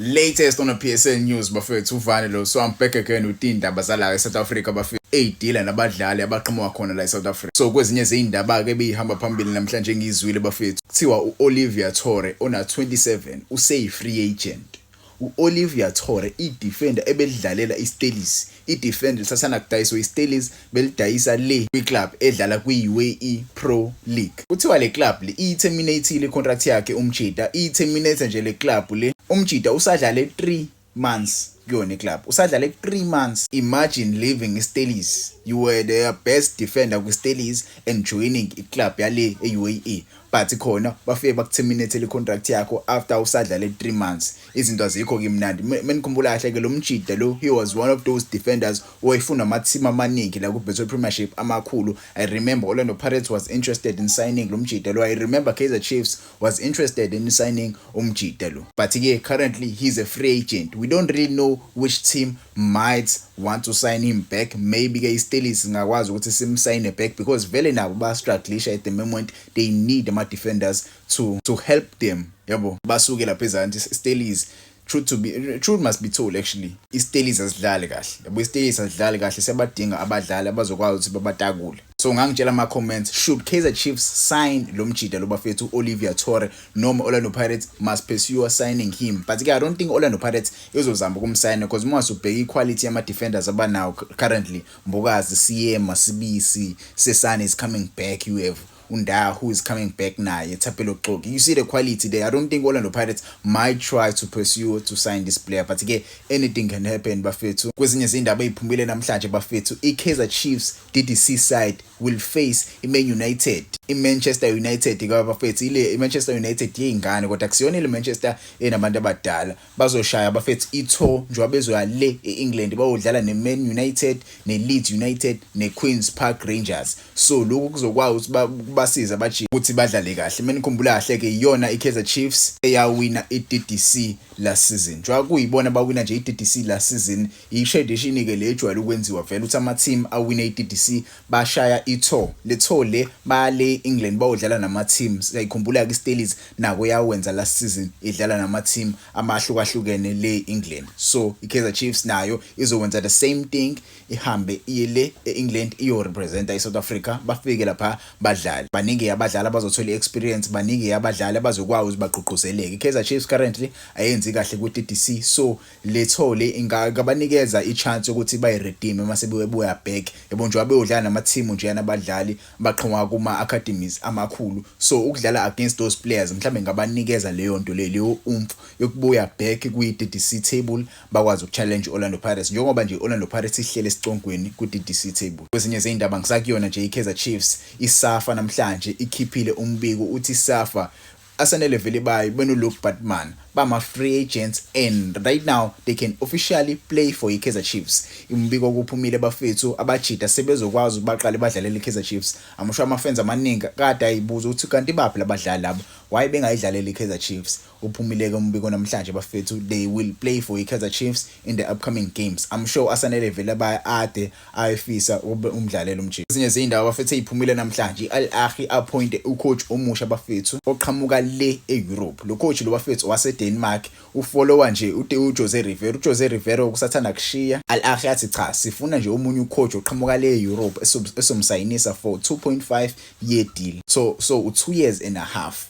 Latest on the PSL news, bafethu, uvane lo. So I'm back again with indaba zala eSouth Africa, bafethu, eyidila nabadlali abaqhamuka khona la eSouth Africa. So kwezinye zeyindaba ke beyihamba phambili namhlanje ngizwile, bafethu, kuthiwa uOlivier Torre ona 27 useyi free agent. U-Olivier Torre, i-defender ebelidlalela iStellies, i-defender lisasanda kudayiswa iStellies, belidayisa le kwi-club edlala kwi-UAE Pro League. Kuthiwa le club le iyi-terminate i-contract yakhe umjida, iyi-terminate nje le club le. Umjida usadlale 3 months kuyona iclub, usadlale 3 months. Imagine leaving iStellies, you were their best defender kwiStellies, and joining iclub yale e-UAE, but khona bafike bakuterminate le contract yakho after usadlale 3 months. Izinto azikho kimnandi. Menikhumbula kahle ke, lo mjida lo, he was one of those defenders owayefuna ama-team amaningi la ku-Betway Premiership amakhulu. I remember Orlando Pirates was interested in signing lo mjida lo. I remember Kaizer Chiefs was interested in signing umjida lo, but ke currently he's a free agent. We don't really know which team might want to sign him back. Maybe ke iStellies singakwazi ukuthi simsayine back, because vele nabo ba-strugglisha at the moment. They need ama-defenders to help them, yabo, basuke lapha ezansi. Stellies, truth must be told, actually iStellies asidlali kahle, yabo, iStellies asidlali kahle. Siyabadinga abadlali abazokwazi ukuthi babatakule. So ngangitshela ama comments, should Kaizer Chiefs sign lo mjida lo, bafethu, Olivier Torre, noma Orlando Pirates must pursue signing him? But ke I don't think Orlando Pirates izozama ukumsayina, because uma usubheka iquality yama defenders abanawo currently, Mbokazi, Seema, Sibisi, Sesane is coming back, you have uNdah who is coming back naye, Thapelo Xoki. You see the quality there. I don't think Orlando Pirates might try to pursue to sign this player, but ke anything can happen, bafethu. Kwezinye izindaba eziphumile namhlanje, bafethu, iKaizer Chiefs DDC side will face iMan United, iManchester United ke, bafethu, ile iManchester United yeyingane, kodwa akusiyona ile Manchester enabantu abadala. Bazoshaya, bafethu, i-tour njengoba bezoya le e-England, bayodlala neMan United, neLeeds United, neQueens Park Rangers. So lokhu kuzokwazi ukuthi kubasize abaji ukuthi badlale kahle. Mina ngikhumbula kahle ke, iyona iKaizer Chiefs eyawina iDDC last season, njengoba kuyibona bawina nje iDDC last season. I-tradition ke le ejwayele ukwenziwa vele ukuthi ama-team awine iDDC bashaya i-tour, le tour le bale England, bayodlala nama-teams. Siyayikhumbula ke iStellies nako yawenza last season, idlala nama-team amahlukahlukene le England. So iKaizer Chiefs nayo izokwenza the same thing, ihambe iye le e-England, iyo-representa iSouth Africa, bafike lapha badlale. Baningi abadlali abazothola i-experience, baningi abadlali abazokwazi ukuthi bagqugquzeleke. iKaizer Chiefs currently ayenzi kahle ku-DDC, so le tour le ingabanikeza i-chance yokuthi bayi-redeem mase bebuya back, yabo, njengoba beyodlala nama-team njeyana abadlali baqhamuka kuma-academies amakhulu. So ukudlala against those players mhlawumbe ngabanikeza leyo nto le, leyo oomph yokubuya back kwi-DDC table, bakwazi ukuchallenge Orlando Pirates, njengoba nje Orlando Pirates ihlele esicongweni ku-DDC table. Kwezinye zeyindaba, ngisakuyona nje iKaizer Chiefs, iSAFA namhlanje ikhiphile umbiko, uthi iSAFA Asanele Velebayi beno-Luke Baartman bama-free agents and right now they can officially play for i-Kaizer Chiefs. Umbiko kuphumile, bafethu, abajida sebezokwazi baqale badlalele i-Kaizer Chiefs. I'm sure ama-fans amaningi kade ayibuza ukuthi kanti baphi labadlali labo, why bengayidlaleli i-Kaizer Chiefs? Uphumile-ke umbiko namhlanje, bafethu, they will play for i-Kaizer Chiefs in the upcoming games. I'm sure Asanele Velebayi ade ayefisa ukube umdlalelo umjida. Ezinye zey'ndaba, bafethu, ey'phumile namhlanje, i-Al Ahly appointe ucoach omusha, bafethu, oqhamuka le e-Europe. Lo coach lo, bafethu, wase-Denmark, ufollowa nje uJose Rivero. UJose Rivero kusathanda kushiya. Al Ahly yathi cha, sifuna nje omunye ucoach oqhamuka le e-Europe, esomsayinisa for 2.5 year deal, so 2 years and a half.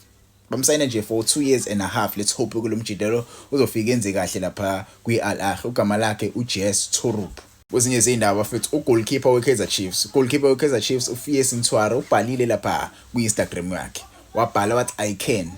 Bamsayina nje for 2 years and a half. Let's hope kulo mjidelo uzofika enze kahle lapha kwi-Al Ahly. Ugama lakhe uJess Thorup. Kwezinye zey'ndaba, bafethu, ugoalkeeper we-Kaizer Chiefs, goalkeeper we-Kaizer Chiefs uFies Ntwari ubhalile lapha kwi-Instagram yakhe, wabhala wathi, "I can,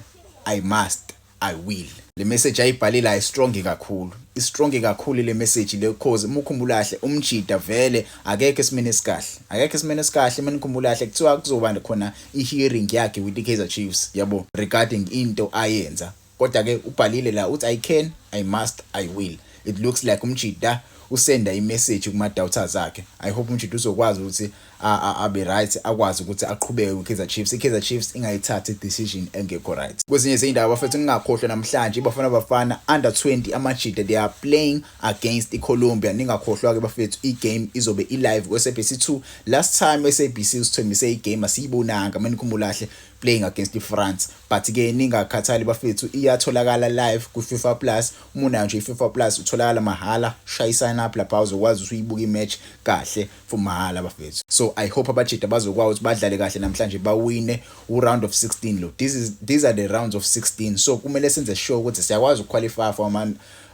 I must, I will." Le message ayibhalile ayi-strong kakhulu, i-strong kakhulu le message le, cause uma ukhumbula kahle umjida vele akekho esimeni esikahle, akekho esimeni esikahle. Uma nikhumbula kahle, kuthiwa kuzoba khona i-hearing yakhe with i-Kaizer Chiefs, yabo, regarding into ayenza. Kodwa ke ubhalile la uthi, "I can, I must, I will." It looks like umjida usenda imessage kuma doubters akhe. I hope umjida uzokwazi ukuthi Abe right, akwazi ukuthi aqhubeke kwi-Kaizer Chiefs. I-Kaizer Chiefs ingayithathi i-decision engekho right. Kwezinye izindaba, bafethu, ningakhohlwa namhlanje iBafana Bafana under 20, amajita, they are playing against iColombia. Ningakhohlwa ke, bafethu, i-game izobe i-live ku-SABC 2. Last time SABC usithembise i-game, asiyibonanga, manikhumbula kahle, playing against iFrance. But ke ningakhathali, bafethu, iyatholakala live ku-FIFA Plus. Uma unayo nje i-FIFA Plus, utholakala mahhala. Shaya i-sign up lapha, uzokwazi ukuthi uyibuke i-match kahle for mahhala, bafethu. So I hope abajita bazokwazi ukuthi badlale kahle namhlanje, bawine u-round of 16 lo. This is these are the rounds of 16, so kumele senze sure ukuthi siyakwazi ukuqualify for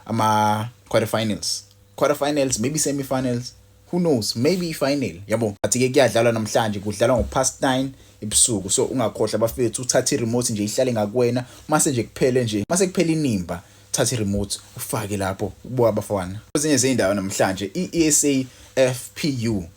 ama quarterfinals, quarterfinals, maybe semi-finals, who knows, maybe i-final, yabo. But ke kuyadlalwa namhlanje, kudlalwa ngo-past 9 ebusuku, so ungakhohlwa, bafethu, uthathe i-remote nje ihlale ngakuwena. Mase nje kuphele nje, mase kuphela inimba, thatha i-remote ufake lapho ubuka abafana. Kwezinye zezindawo namhlanje, i-SAFPU,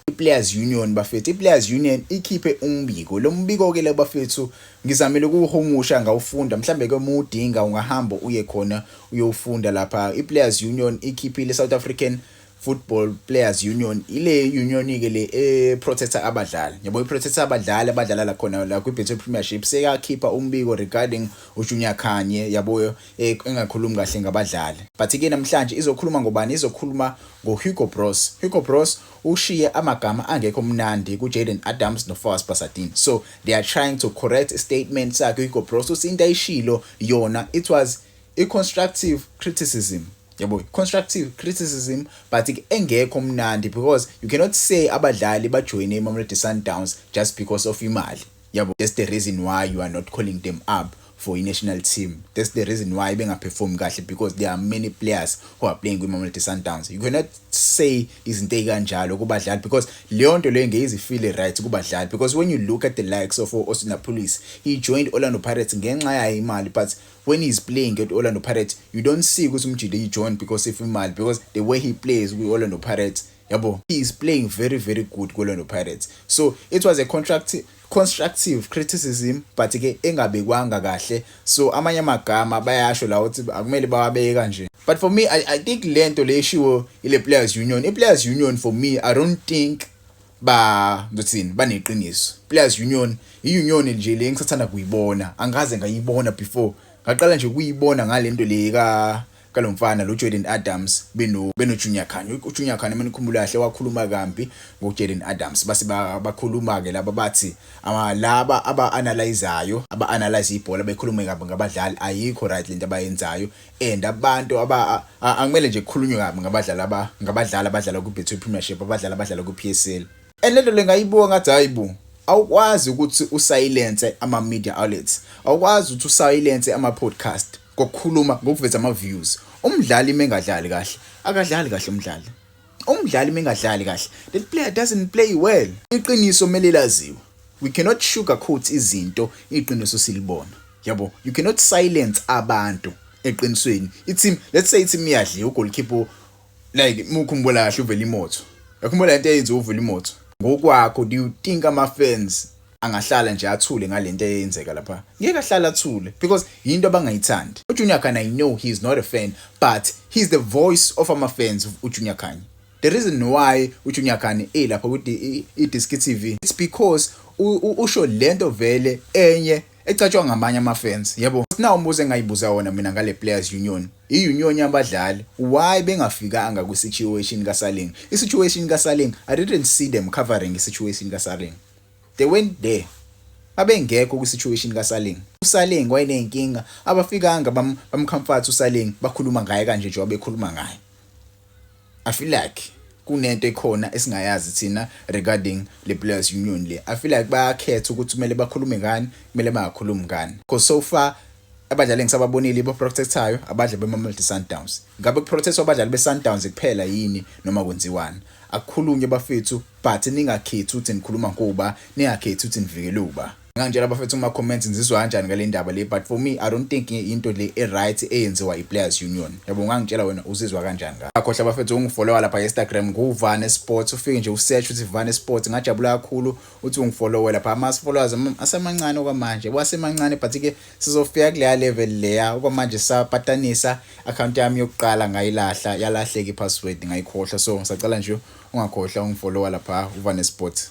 i-Players Union, bafethu, i-Players Union ikhiphe umbiko. Lo mbiko ke le, bafethu, ngizamile ukuhumusha, ngawufunda. Mhlambe ke uma udinga, ungahamba uye khona uyofunda lapha. I-Players Union ikhiphile, South African Football Players Union, ile union ke le e protector abadlali, yabo, i protector abadlali abadlala la khona la kwi Betway Premiership. Sekakhipha umbiko regarding uJunior Khanye, yabo, engakhulumi kahle ngabadlali. But ke namhlanje izokhuluma ngobani? Izokhuluma ngoHugo Broos. Hugo Broos ushiye amagama angekho mnandi kuJaden Adams noFawaaz Basadien, so they are trying to correct statement sakhe Hugo Broos, uthi into ayishilo yona, it was a constructive criticism, yabo, constructive criticism, but engekho mnandi, because you cannot say abadlali bajoyine iMamelodi Sundowns just because of imali, yabo. That's the reason why you are not calling them up for i-national team. That's the reason why bengaperform kahle, because there are many players who are playing kwi-Mamelodi Sundowns. You cannot say izinto ey'kanjalo kubadlali, because leyo nto leyo ngeke ize right kubadlali, because when you look at the likes of Oswin Appollis, he joined Orlando Pirates ngenxa yayo imali, but when he's playing at Orlando Pirates, you don't see ukuthi umjita he joined because of imali, because the way he plays kwi-Orlando Pirates, yabo, he is playing very, very good ku-Orlando Pirates. So it was a contract constructive criticism, but ke engabekwanga kahle, so amanye amagama bayasho la ukuthi akumele bawabeke kanje. But for me, I think lento le eshiwo ile Players Union, i Players Union, for me, I don't think ba ndothini baneqiniso. Players Union, i-union nje le engisathanda kuyibona, angaze ngayibona before. Ngaqala nje ukuyibona ngalento le ka kalomfana lo Jaden Adams beno Junior Khanye. uJunior Khanye, mina ngikhumbula kahle, wakhuluma kambi ngoJaden Adams, base bakhuluma ke laba bathi ama laba aba analyzeayo, aba analyze ibhola, bekhulume kabi ngabadlali, ayikho right lento abayenzayo, and abantu aba angimele nje kukhulunywe kabi ngabadlali, aba ngabadlali abadlala ku Betway Premiership, abadlali abadlala ku PSL. And lento lengayibuka ngathi, hayibo, awukwazi ukuthi usilence ama media outlets, awukwazi ukuthi usilence ama podcast ngokukhuluma, ngokuveza ama views. Umdlali mengadlali kahle, akadlali kahle umdlali. Umdlali mengadlali kahle, that player doesn't play well. Iqiniso kumele laziwe. We cannot sugarcoat izinto, iqiniso silibona, yabo. You cannot silence abantu eqinisweni. I-team, let's say i-team iyadliwa, ugoalkeeper, like mukhumbula kahle uvela imoto, yakhumbula lento eyenziwa uvela imoto ngokwakho, do you think ama fans angahlala nje athule ngalento eyenzeka lapha? Ngeke ahlala athule, because into abangayithandi. uJunior Khanye, I know he is not a fan, but he's the voice of ama fans, uJunior Khanye. The reason why uJunior Khanye elapha ku iDiski TV, it's because usho lento vele enye ecatshwa ngamanye ama-fans, yabo. Sinawo umbuzo engayibuza wona mina ngale Players Union, i-union yabadlali, why bengafikanga kwi-situation kaSaleng? I-situation kaSaleng, I didn't see them covering i-situation kaSaleng. They went there, babengekho kwi-situation kaSaleng. USaleng wayeney'nkinga, abafikanga bamcomfort uSaleng, bakhuluma ngaye kanje njengoba bekhuluma ngaye. I feel like kunento ekhona esingayazi thina regarding le Players Union le. I feel like bayakhetha ukuthi kumele bakhulume ngani, kumele bangakhulumi ngani, because so far abadlali engisababonile ba-protectayo abadlali beMamelodi Sundowns. Ngabe kuprotectwa abadlali be-Sundowns kuphela yini, noma kwenziwani? Akukhulunywe, bafethu, but ningakhethi ukuthi nikhuluma ngoba, ningakhethi ukuthi nivikele uba. Ngangitshela, bafethu, kuma comments, nizizwa kanjani ngale ndaba le? But for me, I don't think into le e-right eyenziwa i-Players Union, yabo. Ungangitshela wena uzizwa kanjani ngayo. Akhohlwa, bafethu, ungifollowa lapha e-Instagram nguVane Sports. Ufike nje usearch uthi Vane Sports, ngajabula kakhulu uthi ungifollowe lapha. Ama followers asemancane okwamanje, wasemancane, but ke sizofika kuleya level leya. Okwamanje sapatanisa account yami yokuqala, ngayilahla, yalahleka i-password, ngayikhohlwa, so ngisacela nje ungakhohlwa ungifollowa lapha, uVane Sports.